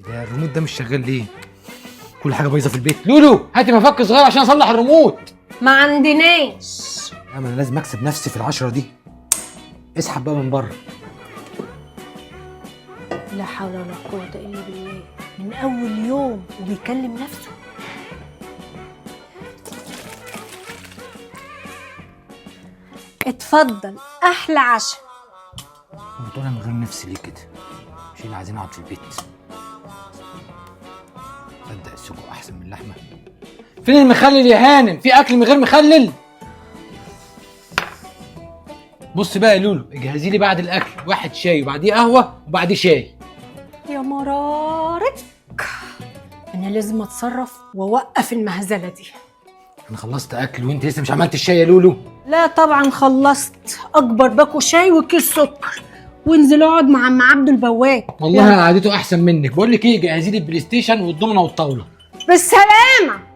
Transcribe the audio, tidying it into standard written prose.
ده الريموت ده مش شغال ليه؟ كل حاجة بايظة في البيت. لولو هاتي مفك صغير عشان اصلح الريموت. ما عندناش. لا ما انا لازم اكسب نفسي في العشرة دي. اسحب بقى من بره. لا حول ولا قوة إلا بالله، من أول يوم وبيكلم نفسه. اتفضل أحلى عشاء. بتقولها من غير نفسي ليه كده؟ مش احنا عايزين نقعد في البيت؟ تصدق السجق احسن من اللحمة. فين المخلل يا هانم؟ في اكل من غير مخلل؟ بص بقى يا لولو، اجهزي لي بعد الاكل واحد شاي وبعديه قهوة وبعديه شاي. يا مرارك، أنا لازم أتصرف وأوقف المهزلة دي. انا خلصت اكل وانت لسه مش عملت الشاي يا لولو. لا طبعا خلصت، أكبر باكو شاي وكيس سكر، وانزل اقعد مع عم عبده البواب. والله انا قعدته احسن منك. بقول لك ايه، جهزي لي ال PlayStation والضمنه والطاوله. بالسلامة.